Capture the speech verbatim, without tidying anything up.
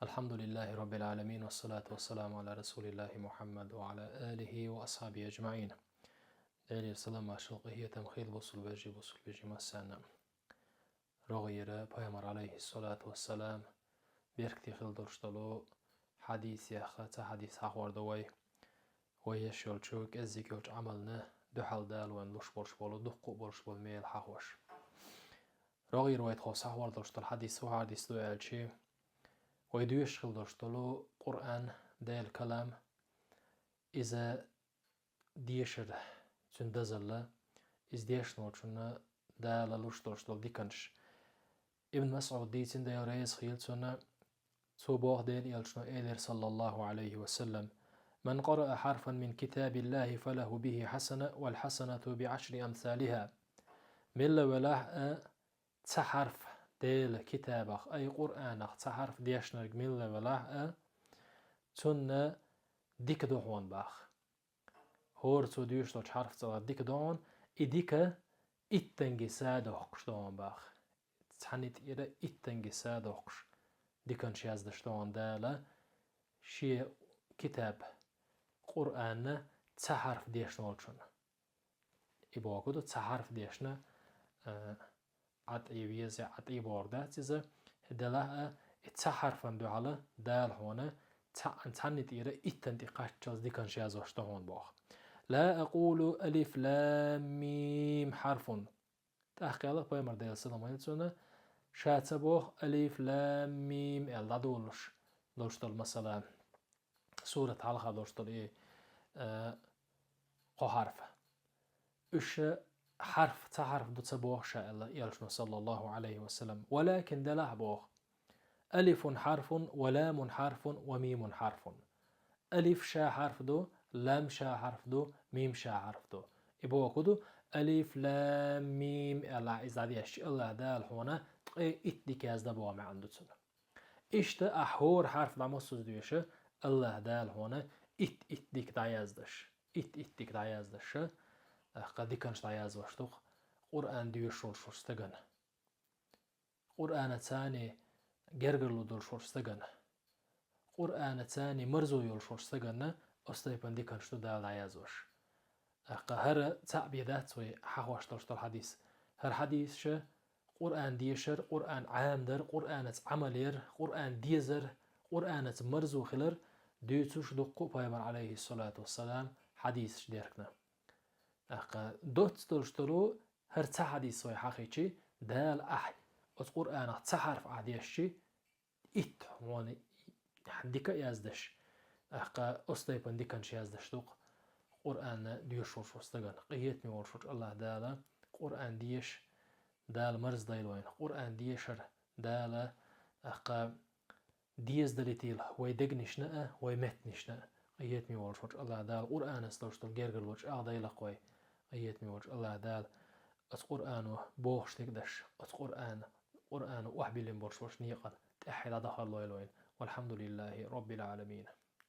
الحمد لله رب العالمين، والصلاة والسلام على رسول الله محمد وعلى آله وأصحابه أجمعين. Делера салам-маршал, къахетам хилда бусулба вежарий, бусулба вежарий массанна. РогӀера Пайхамара, Ӏалайхи ссалату вассалам, беркате хилла долуш долу хьадис яха цхьа хьадис хьахор ду вай. Вай еш йолчу кӀеззиг йолчу Ӏамална дуьхьал Дала вайна луш болуш болу, дуккха а болуш болу мела хьахош. РогӀера вай тхо схьахор долуш долу хьадис хӀун хьадис ду аьлча, вай доьшуш хилла долуш долу Къуръан, Делан калам, иза дешар, цуьнан дозалла, иза дешна волчунна Дала луш долуш долу диканаш. Ибн МасӀуда дийцина, Дела реза хуьлда цунна, цо боху, Делан Элчано элира, саллаллаху Ӏалайхи ва саллам: «من قرأ حرفا من كتاب الله فله به حسنة والحسنة بعشر أمثالها». Милла велахь а цхьа хьарф Делан китабах, ай Къуръанах цхьа хьарф дешнарг милла велахь а, цунна дика ду хьуна боху. ХӀора цо доьшуш долчу хьарф цӀа дика ду хьуна, и дика иттанге са доккхуш ду хьуна боху. Цхьанна тӀера иттанге са доккхуш диканаш яздеш ду хьуна Дала Шен китаб Къуръанна цхьа хьарф дешна волчунна. И бохург ду, цхьа хьарф дешна, а, Ӏа тӀе веза, Ӏа тӀе бохург дац иза. Делахь а, и цхьа хьарфан дуьхьал Дала хьуна цхьа-, цхьанна тӀера иттанна тӀе кхаччалц диканаш яздеш ду хьуна боху. «لا أقول ألف لام ميم حرف». ТӀаккха аьлла Пайхамара, Делан салам хуьлда цунна, ша ца боху «Алиф, лам, мим» аьлла дӀадолуш долуш долу, масала, сурат хьалха долуш долу и, а, кхо хьарф. Уьш хьарф, цхьа хьарф ду ца боху ша аьлла Элчано, саллаллаху Ӏалайхи ва саллам. Валакин делахь боху: «ألف حرف ولام حرف وميم حرف». Алиф ша хьарф ду, лам ша хьарф ду, мим ша хьарф ду. И бохург ду, «Алиф, лам, мим» аьлла иза дӀадешча, АллахӀ Дала хьуна ткъе итт дика язда боху маьӀна ду цуьнан. Иштта ахь хӀора хьарф дӀа массаза доьшу, АллахӀ Дала хьуна итт-итт дика дӀаяздеш, итт-итт дика дӀаяздеш, ахь кхин диканаш дӀаяздеш ду-кх Къуръан доьшуш волчу стагана. Къуръанаца гергарло долуш волчу стагана, Къуръанаца марзо йолуш волчу стагана оцу тайпана диканаш ду Дала дӀаяздеш. ТӀаккха хӀара цхьаъ бен дац вай хьахош долуш долу хьадис. ХӀара хьадисаш Къуръан дешар, Къуръан Ӏамадар, Къуръанаца Ӏамал яр, Къуръан дезар, Къуръанаца марзо хилар дуьйцуш дуккха а Пайхамара, Ӏалайхи ссалату вассалам, хьадисаш дерг ду. ТӀаккха доцца долуш долу хӀара цхьа хьадис вай хьахийча, Дала ахь оцу Къуръанах цхьа хьарф ахь дешча, итт хьуна дика а яздеш, тӀаккха оцу тайпана диканаш яздеш ду-кх Къуръан доьшуш волчу стагана. Къинхетаме волуш волчу АллахӀ Дала Къуръан деша Дала марздойла вайна. Къуръан дешар Дала, тӀаккха, дездалийтийла вай дегнашна а, вай меттанашна а. Къинхетаме волуш волчу АллахӀ Дала Къуръанаца долуш долу гергарло чӀагӀдойла-кх вай. Къинхетаме волчу АллахӀ Дала оцу Къуръано бохуш дерг деш, оцу Къуръан, Къуръано охьабиллина болуш волчу некъан тӀаьхье дӀадахалойла вайна. والحمد لله رب العالمين.